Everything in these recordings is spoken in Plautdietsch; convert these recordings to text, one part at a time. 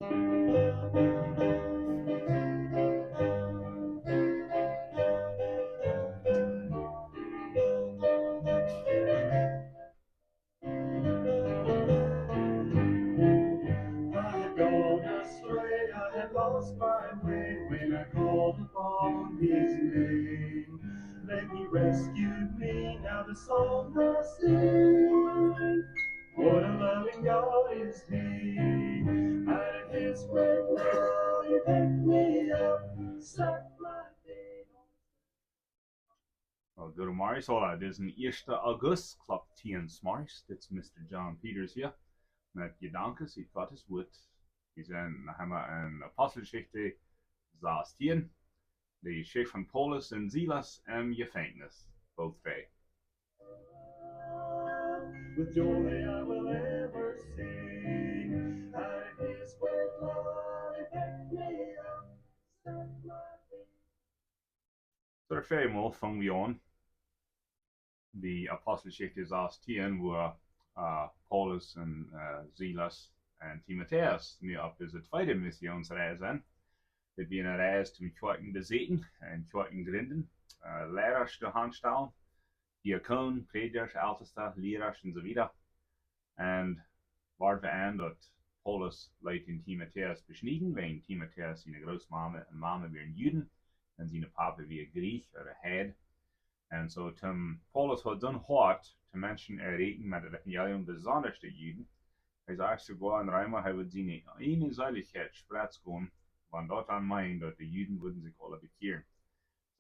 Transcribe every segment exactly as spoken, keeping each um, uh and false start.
I had gone astray, I had lost my way when I called upon his name. Then he rescued me, now the song I sing. What a loving God is he. Out of his great love he picked me up, set my feet on Well, goodemorjes aula. Dit es de ieeschte August, Klock tieen zemorjes. Dit es Mister John Peters hia met Jedanken ut Gottes Wuat. Wie sent noch emma en Aposteljeschicht sastieen, de Jeschicht von Paulus un Silas em Jefenkjnis. Both twee. With joy I will ever sing, out of his great love he picked me up, set my feet. So, de väaje Mol fung wie aun, de Aposteljeschicht sastieen, wua, äh, Paulus un, äh, Silas un Timotäus nu opp dise tweede Missionsreis sent. Dit wia eene Reis toom Kjoakjen besieekjen un Kjoakjen jrinden, äh, Lierasch to aunstalen, Diakonen, Prädjasch, Eltesta, Lierasch un soo wieda. Un woat beaundat daut Paulus leet Timotäus beschnieden, wäajen Timotäus siene Grootmame un Mame wieren Juden un sien Papa wia Griech ooda Heid. Un soo, toom, Paulus haud soon Hoat, de Menschen erreichen met daut Evangelium, besonda de Juden. Hee sajcht soogoa en Reema, hee wudd siene ieejne Seelichkjeit spretz gonen, wan daut dan meent, daut de Juden wudden sikj aula bekjieren.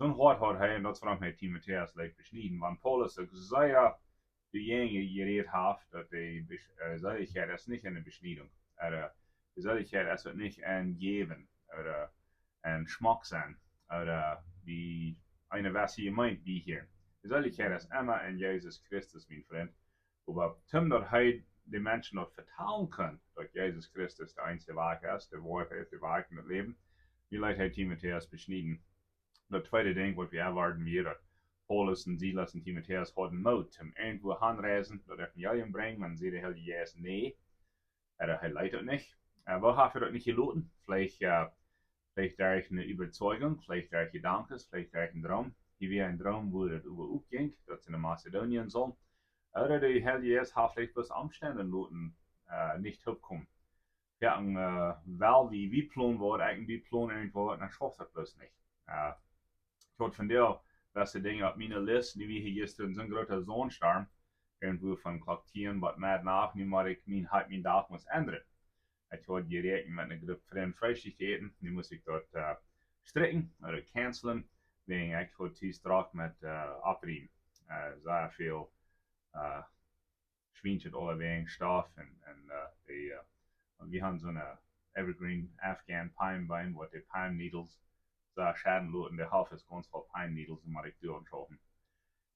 Soon Hoat haud hee, un daut es wuarom hee Timotäus leet beschnieden. Wan Paulus uk sea doajäajen jerät haft, daut de Besch-, äh, Seelichkjeit es nich eene Beschniedunk. Äh, de Seelichkjeit es uk nich en jäwen, ooda en schmock sennen, ooda bie eene jewesse Jemeent bie hieren. De Seelichkjeit es emma en Jesus Christus, mien Frint. Oba toom daut hee de Menschen daut vetalen kunn, daut Jesus Christus de eensje Wajch es, de Woarheit, de Wajch un daut Läwen, nu leet hee Timotäus beschnieden. Daut tweede Dinkj, waut wie erwoaten, wia daut Paulus un Silas un Timotäus hauden Moot toom irjentwua hanreisen, daut Evangelium brinjen, dan säd de Heilje Jeist nä. Äh, hee leet daut nich. Äh, woo haft hee daut nich jeloten? Veleicht, äh, veleicht derch eene Äwazeigung, veleicht derch Jedanken, veleicht derch eenen Droom. Hia wia een Droom, wua daut äwa uk jinkj, daut see no Mazedonien sullen. Ooda de Heilje Jeist haft veleicht bloos Omstend loten, äh, nich toopkomen. Jo, un, äh, well wie, wie plonen waut, ekj un du plonen irjentwaut, dan schauft daut bloos nich. Äh, ekj haud vondoag beste Dinja opp miene List, nu wia hia jistren soon groota Saundstorm, irjentwua von Klock tieen bat Meddnacht, nu mott ekj mien, haud mienen Dach must endren. Ekj haud jeräakjent met eene Grupp Frind Freestikj to äten, nu must ekj daut, äh, strikjen ooda cancelen, wäajen ekj haud tus drock met, äh, oprieemen. Äh, sea väl, äh, Schwiensch haud aulawäajen Stoff un, un, äh, de, äh, un wie hauden soone Evergreen Afghan Pine Beam, waut de Pine Needles soo schaden loten, de Hoff es gaunz voll Pine Needles, un mott ekj doa aunschaufen.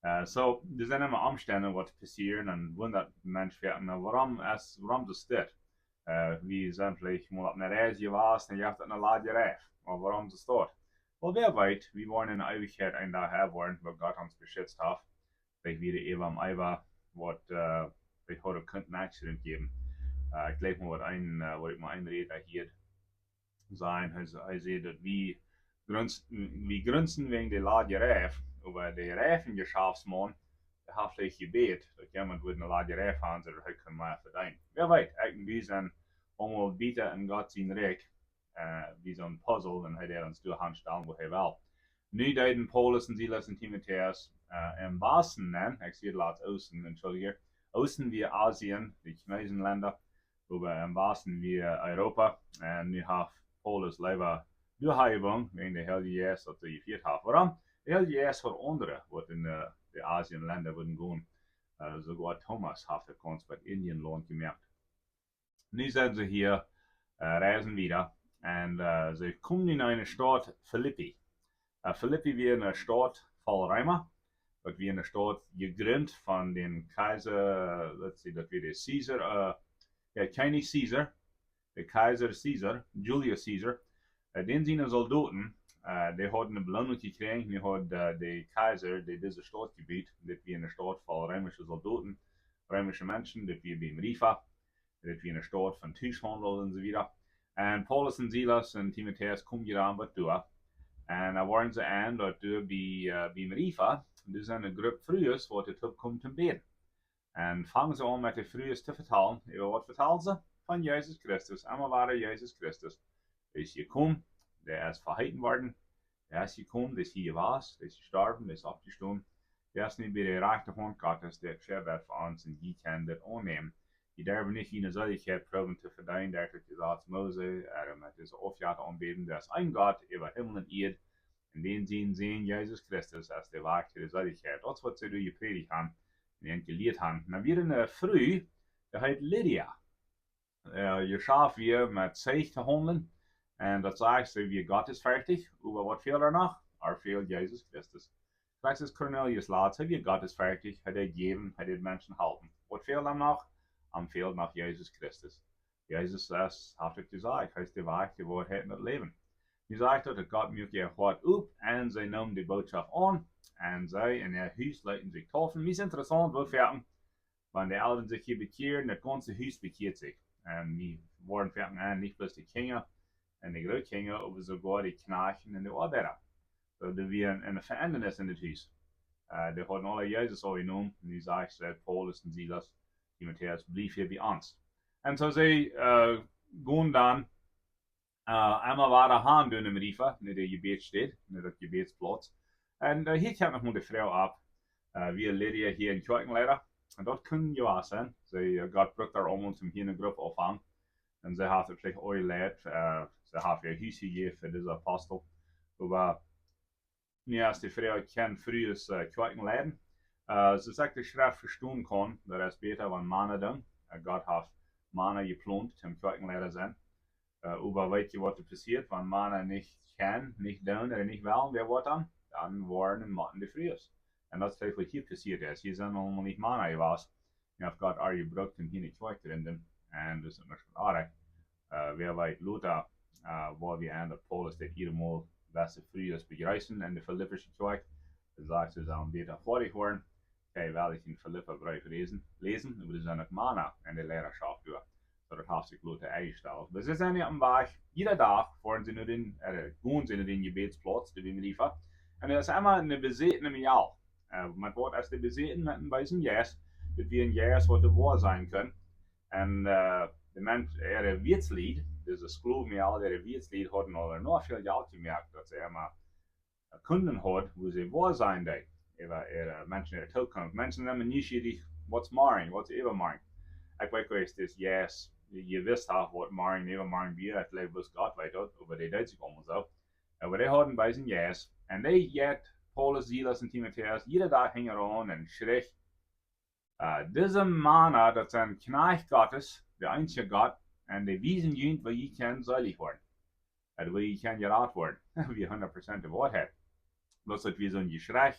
Äh, soo, doa sent emma Omstend, waut passieren, un wundat de Mensch foaken, na, wuarom es, wuarom es dit? Äh, wie sent veleicht mol opp eene Reis jewast, un jie haben eene ladje Reif. Oba wuarom es daut? Well, wäa weet, wie woaren en de Eewichkjeit een Dach hia woaren, wua Gott ons beschitzt haft. Veleicht wia de Eva em Eva, waut, äh, veleicht haud uk kunnen een Accident jäwen. Äh, ekj jleew mol waut een, äh, waut ekj mol een Räda hieed sajen, hee, hee säd daut wie grunsen, wie grunsen wäajen de ladje Reif, oba de Reifen-Jeschaftsmaun, dee haft veleicht jebät, daut jemaunt wudd eene ladje Reif haben, soo daut hee kunn mea vedeenen. Wäa weet, ekj un du sent aulemol bäta en Gott sien Rikj, äh, wie soon Puzzle, un hee deed ons doa aunstalen, wua hee well. Nu deeden Paulus un Silas un Timotäus, äh, em Wasten, nä? Ekj säd latst Oosten, entschuldige. Oosten wia Asien, de Chinesenlenda, oba em Wasten wia Europa, un nu haft Paulus leewa doa jewont, wäajen de Heilje Jeist daut doa jefieet haft. Wuarom? De Heilje Jeist haud aundre, waut en, äh, de Asienlenda wudden gonen. Äh, soogoa Thomas haft de Kaunz bat Indienlaunt jemoakt. Nu sent see hia, äh, reisen wieda. Un, äh, see komen en eene Staut Filippi. Äh, Filippi wia eene Staut voll Reema. Daut wia eene Staut jejrint von dän Kjeisa, let's see, daut wia de Caesar, äh, jo, Kjennich Caesar, de Kjeisa Caesar, Julius Caesar, äh, dän siene Soldoten, äh, dee hauden eene Beloonunk jekjräajen, nu haud, äh, de Kjeisa, dee dise Staut jebut, dit wia eene Staut voll reemische Soldoten, reemische Menschen, dit wia biem Riefa, dit wia eene Staut von Tuschhaundel un soo wieda. Un Paulus un Silas un Timotäus komen hia aun waut doa. Un dan woaren see aun daut doa bie, äh, biem Riefa, doa sent eene Grupp Frues waut doa toop komen toom bäden. Un fangen see aun met de Frues to vetalen. Äwa waut vetalen see? Von Jesus Christus. Emma wada Jesus Christus. Hee es jekomen, hee es veheeten worden, hee es jekomen, hee es hia jewast, hee es jestorwen, hee es oppjestonen. Hee es nu bie de rajchte Haunt Gottes, dee haft vebät fa ons un jie kjennen dit aunnämen. Jie derwen nich june Seelichkjeit proowen to vedeenen derch daut Jesaz Mose, ooda met dise Aufjetta aunbäden. Doa es een Gott äwa Himmel un Ieed, un dän sien Sän Jesus Christus es de Wajch to de Seelichkjeit. Daut es waut see doa jeprädicht haben un jelieet haben. Dan wia eene Fru, dee heet Lydia. Äh, jeschaft wia met Zeich to haundlen. Un daut sajcht, see wia gottesferchtich, oba waut fäld doa noch? Ar fäld Jesus Christus. Krakjt aus Cornelius latst, hee wia gottesferchtich, hee deed jäwen, hee deed Menschen halpen. Waut fäld am noch? Am fäld noch Jesus Christus. Jesus es, haft uk jesajcht, hee es de Wajch, de Woarheit un daut Läwen. Hee sajcht daut, daut Gott muak äa Hoat op un see neem de Bootschoft aun. Un see un äa Hus leeten sikj deepen. Mie es interessaunt, woo foaken, wan de Elren sikj hia bekjieren, daut gaunze Hus bekjieet sikj. Un wie woaren foaken aun, nich bloos de Kjinja un de Grootkjinja, oba soogoa de Kjnajchts un de Oabeida. Soo, doa wia eene, eene Veendanis en daut Hus. Äh, dee hauden aule Jesus aunjenomen, un nu sajcht see, Paulus un Silas, Timotäus, bliew hia bie ons. Un soo see, äh, gonen dan, äh, emma wada han doonen em Riefa, no de Jebädsstäd, no daut Jebädsplauz. Un, äh, hia kjemt noch mol de Froag opp, äh, wia Lydia hia een Kjoakjenleida? Un daut kunn jewast sennen. See, äh, Gott brukt äa om ons hia eene Grupp opptohangen. Un see haft et veleicht aul jelieet, äh, see haft äa Hus jejäft fa dise Apostel. Oba nu es de Froag, kjennen Frues, äh, Kjoakjen leiden? Äh, soo aus ekj de Schreft vestonen kaun, daut es bäta wan Mana doonen. Äh, Gott haft Mana jeplont toom Kjoakjenleida sennen. Äh, oba weet jie waut doa passieet, wan Mana nich kjennen, nich doonen ooda nich wellen, wäa woat dan? Dan woaren un motten de Frues. Un daut es veleicht waut hia passieet es. Hia sent aulmol nich Mana jewast. Un haft Gott ar jebrukt un hia eene Kjoakj to gründen. Un daut es noch waut oajch. Äh, wäa weet, lota, äh, woa wie aun daut Paulus daut hia mol beste Frues bejreessen en de Filippische Kjoakj. Dan sajcht see, see sellen bäta foadich woaren. Okay, well ekj en Filippa Breef läsen, läsen, oba doa sent uk Mana en de Leidaschoft doa. Soo daut haft sikj lota enjestalt. Oba see sent hia oppem Wajch, jieda Dach foaren see no dän, äh, gonen see no dän Jebädsplauz, doa biem Riefa. Un daut es emma eene besätne Mejal. Äh, met waut es dee besäten? Met een beesen Jeist. Daut wia een Jeist waut doa woa sennen kunn. Un, äh, de Mensch, äare Wieetslied, dise Sklowen, aul äare Wieetslied hauden aul noch väl Jelt jemoakt, daut see emma Kunden haud, woo see woa sennen deed. Äwa äare Menschen äare Tookunft. Menschen sent nieschierich, waut es morjen, waut es äwamorjen. Ekj weet nich, daut Jeist jewist haft waut morjen, äwamorjen wia, ekj jleew bloos Gott weet daut, oba dee deed sikj aulemol soo. Oba dee hauden een beesen Jeist. Un dee jeit Paulus, Silas un Timotäus jieda Dach hinjaraun un schrieech: Äh, dise Mana, daut sent Kjnajchts Gottes, de eensje Gott, un dee wiesen junt, woo jie kjennen seelich woaren. Äh, woo jie kjennen jerat woaren. Wia hundat Prozent de Woarheit. Bloos daut wia soon Jeschrei,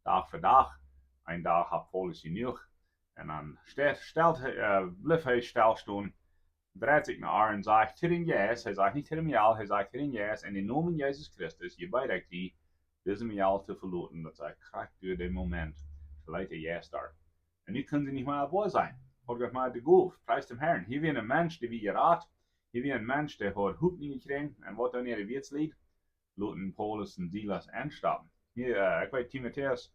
Dach fa Dach. Een Dach haud Paulus jenuach. Un dan steit, steit hee, äh, blift hee stellstonen, dreit sikj no ar un sajcht to dän Jeist, hee sajcht nich to de Mejal, hee sajcht to dän Jeist, en dän Nomen Jesus Christus, jebied ekj die, dise Mejal to veloten. Daut sajcht krakjt en dän Moment, veleet de Jeist doa. Un nu kunnen see nich mea woa sennen. Haud ekj mau de Gow, Pries däm Herrn. Hia wia een Mensch, dee wia jerat. Hia wia een Mensch, dee haud Hopninj jekjräajen. Un waut dan äare Wieetslied? Loten Paulus un Silas enstoppen. Hia, äh, ekj weet, Timotäus,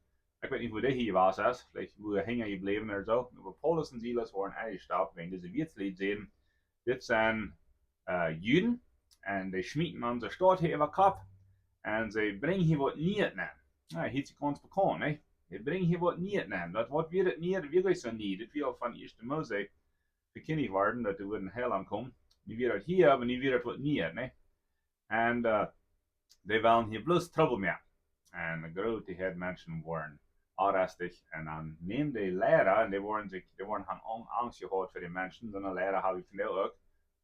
ekj weet nich, woo dee hia jewast es, veleicht woo hee hinja jebläwen ooda soo. Oba Paulus un Silas woaren enjestopt, wäajen dise Wieetslied säden, dit sent, äh, Juden, un dee schmieten onse Staut hia äwa Kopp, un see brinjen hia waut Nieet nenn. Na, hieet sikj gaunz bekaunt, nich? Dee brinjen hia waut Nieet nenn. Daut Wuat wia daut Nieet, daut wia nich soo nie. Daut wia aul von ieeschte Mose vekjindicht worden, daut doa wudd een Heilaunt komen. Nu wia daut hia, oba nu wia daut waut Nieet, nich? Un, äh, dee wellen hia bloos Trubbel moaken. Un eene groote Häad Menschen woaren onrastich. Un dan nämen de Liera, un dee woaren sikj, dee woaren han Ang-, Angst jehaut fa de Menschen. Soone Liera hab ekj vondoag uk,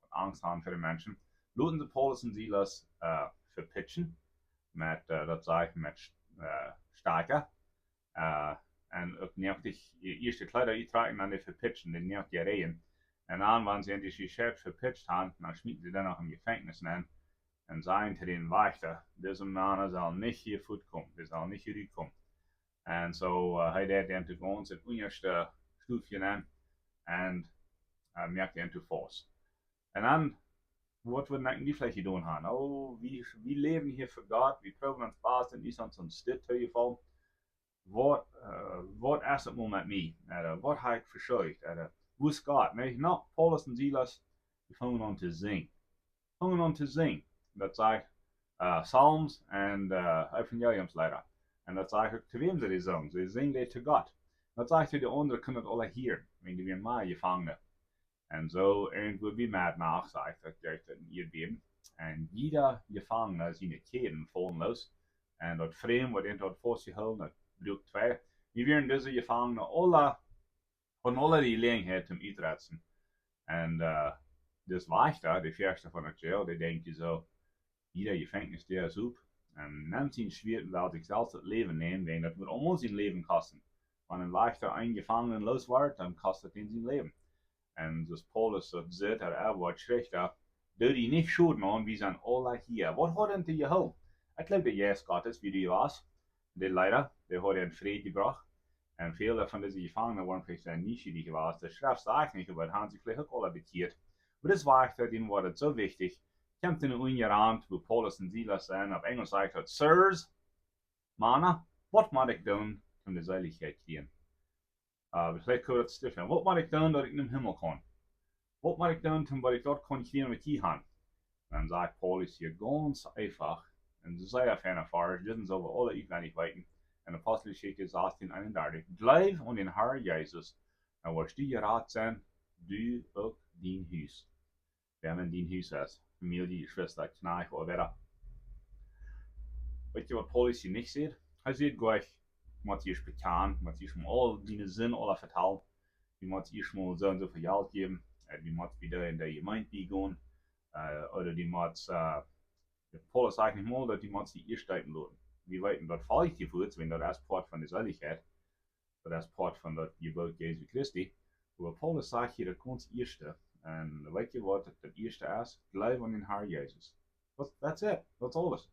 waut Angst haben fa de Menschen. Loten see Paulus un Silas, äh, vepitschen. Met, äh, daut sajcht, met, äh, Stakja. Äh, un uk nich de ieeschte Kjleeda uttrakjen, dan dee vepitschen, dee nich jereien. Un dan, wan see an dee Jeschicht vepitscht haben, dan schmieten see dee noch em Jefenkjnis nenn. Un sajen to dän Wajchta: Dise Mana sellen nich hia fuatkomen, dee sellen nich hia rutkomen. Un soo, äh, hee deed dän to gaunz en daut unjaschte Stufje nenn un, äh, moakt dän to faust. Un dan waut wie denken, wie veleicht jedonen haben. Oh, wie, wie läwen hia fa Gott, wie proowen ons baust un es ons een Stekj toojefaulen. Waut, äh, waut es et mau met mie? Ooda waut hab ekj vescheucht? Ooda woo es Gott? Nä, no, Paulus un Silas, dee fungen aun to sinjen. Fungen aun to sinjen. Daut sajcht, äh, Psalms un, äh, Evangeliumsleeda. Un daut sajcht uk, to wäm see dee sungen. See sungen dee to Gott. Daut sajcht, dee aundre kunnen daut aula hieren, wan dee wieren mau Jefangene. Un soo irjentwua bie Meddnacht, sajcht daut, jeft daut een Ieedbäben. Un jieda Jefangna siene Kjäden faulen loos. Un daut Främ, waut an haud faustjehoolen, daut bruak twei. Wie wieren dise Jefangna aula, hauden aula de Jeläajenheit toom utretten. Un, äh, dis Wajchta, de Väaschta von daut Jail, dee denkjt soo, jieda Jefenkjnisdäa es op. Un nemt sien Schwieet un well sikj selfst daut Läwen nämen, wiels daut woat aulsoo sien Läwen kosten. Wan een Wajchta een Jefangenen loos woat, dan kost daut dän sien Läwen. Un soo aus Paulus daut sajcht, hee woat schrieen: "Doo die nich Schoden aun, wie sent aula hia." Waut haud an to jehoolen? Ekj jleew, de Jeist Gottes, wia doa, de Leida, dee haud an Fräd jebrocht. Un väle von dise Jefangene wieren veleicht sea nieschierich jewast. De Schreft sajcht nich, oba hauden sikj veleicht uk aula bekjieet. Oba dis Wajchta, dän wia daut soo wichtich, kjemt enne Unja aun, wua Paulus un Silas sent. Opp Enjelsch sajcht daut: "Sirs, Mana, waut mott ekj doonen, om de Seelichkjeit kjrieen?" Äh, veleicht kjenn wie daut stiften. "Waut mott ekj doonen, daut ekj nom Himmel kom? Waut mott ekj doonen, om waut ekj doa kaun kjrieen, waut jie haben?" Dan sajcht Paulus hia gaunz eenfach, un sea feina Varsch, dit soo wie aule utwendich weeten, en Aposteljeschicht sastieen eenundartich: "Jleew aun dän Herr Jesus, dan woascht du jerat sennen, du uk dien Hus." Wäa en dien Hus es, Famielje, Jeschwista, Kjnajcht, ooda wäa. Weetst du, waut Paulus hia nich sajcht? Hee sajcht nich, du motst ieescht bekjanen, motst ieescht mol aul diene Sind aula vetalen, du motst ieescht mol soo un soo väl Jelt jäwen, äh, du motst wada en de Jemeent biegonen, äh, ooda du motst, äh, Paulus sajcht nich mol, daut du motst die ieescht deepen loten. Wie weeten, daut felt je fuaz, wiels daut es Poat von de Seelichkjeit. Daut es Poat von daut Jeboot Jesu Christi. Oba Paulus sajcht hia daut gaunz ieeschte. Un weetst du, waut daut, daut ieeschte es? Jleew aun dän Herr Jesus. That's, that's it. Daut es aules.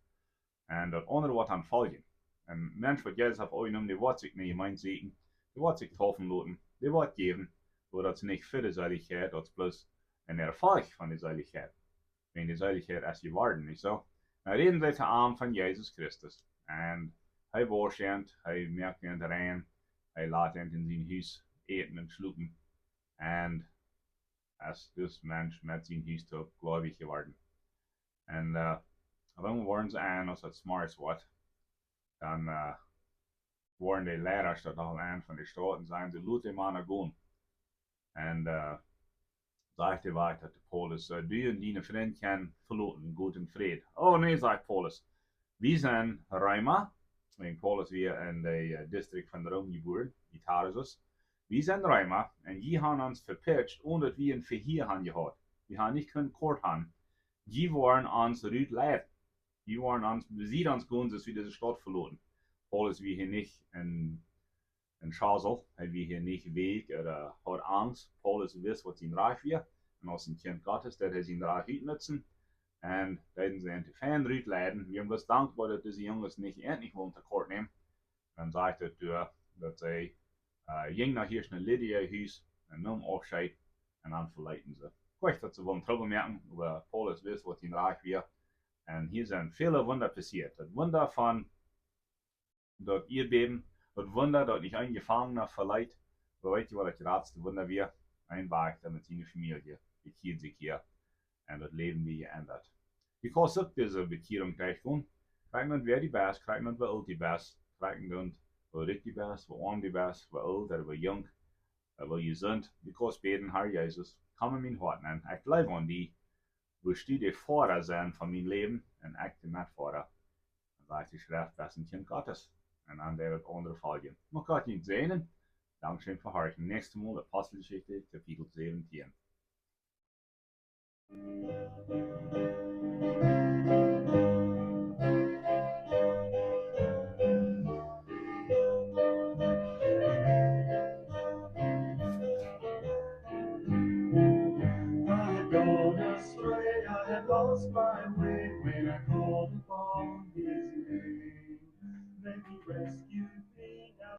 Un daut aundre woat dan foljen. Een Mensch, waut Jesus haft aunjenomen, dee woat sikj nich mea sieekjen. Dee woat sikj deepen loten. Dee woat jäwen. Oba daut es nich fa de Seelichkjeit, daut es bloos een Erfolg von de Seelichkjeit. Wiels de Seelichkjeit es jeworden, nich soo? Dan räden see to am von Jesus Christus. Un hee woascht an, hee moakt an rein, hee lat an en sien Hus äten un schlopen. Un es dis Mensch met sien Hus uk jleewich jeworden. Un, äh, opp eemol woaren see en, aus daut zemorjes woat, dan, äh, woaren de Leidasch daut aul en von de Staut un sajen see: "Lot dän Maun gonen." Un, äh, sajcht hee wieda to Paulus: "Äh, du un diene Frind kjennen veloten, got en Fräd." "Oh nä," sajcht Paulus, "wie sent Reema." Wiels Paulus wia en de, äh, Distrikt von Rom jebuaren, bie Tarsus. "Wie sent Reema, un jie haben ons vepitscht, onen daut wie een Vehia haben jehaut. Wie haben nich kunnen Kort haben. Jie woaren ons rut leiden. Jie woaren ons, besied ons gonen, soo aus wie dise Staut veloten." Paulus wia hia nich en, en Schasel, hee wia hia nich wäakj ooda haud Angst. Paulus wist, waut sien Rajcht wia. Un aus een Kjint Gottes, deed hee sien Rajcht utnutzen. Un deeden see an to fein rut leiden. Wie sent bloos dankboa, daut dise Junges nich endlich wullen to Kort nämen. Dan sajcht et doa, daut see, äh, jinjen no hia no Lydia äa Hus un neemen Aufscheet un dan veleeten see. Krakjt daut see wullen Trubbel moaken, oba Paulus wist, waut sien Rajcht wia. Un hia sent väle Wunda passieet. Daut Wunda von daut Ieedbäben, daut Wunda, daut nich een Jefangna veleet, oba weetst du, waut daut jratste Wunda wia? Een Wajchta met siene Famielje, dee kjieed sikj hia. Un daut Läwen wia jeendat. Du kaust uk dise Bekjierunk derchgonen. Krakjt dan, wäa du best, krakjt dan, woo oolt du best, krakjt dan, woo rikj du best, woo oam du best, woo oolt ooda woo junk, äh, woo jesunt. Du kaust bäden: "Herr Jesus, komm en mien Hoat nenn. Ekj jleew aun die. Wurscht du de Foara sennen von mien Läwen un ekj de Metfoara." Dan sajcht de Schreft: "Best een Kjint Gottes." Un dan woat daut aundre foljen. Mucht Gott junt säajnen. Dankscheen fa horchen. Näakjstet Mol Aposteljeschicht, Kapitel säwentieen.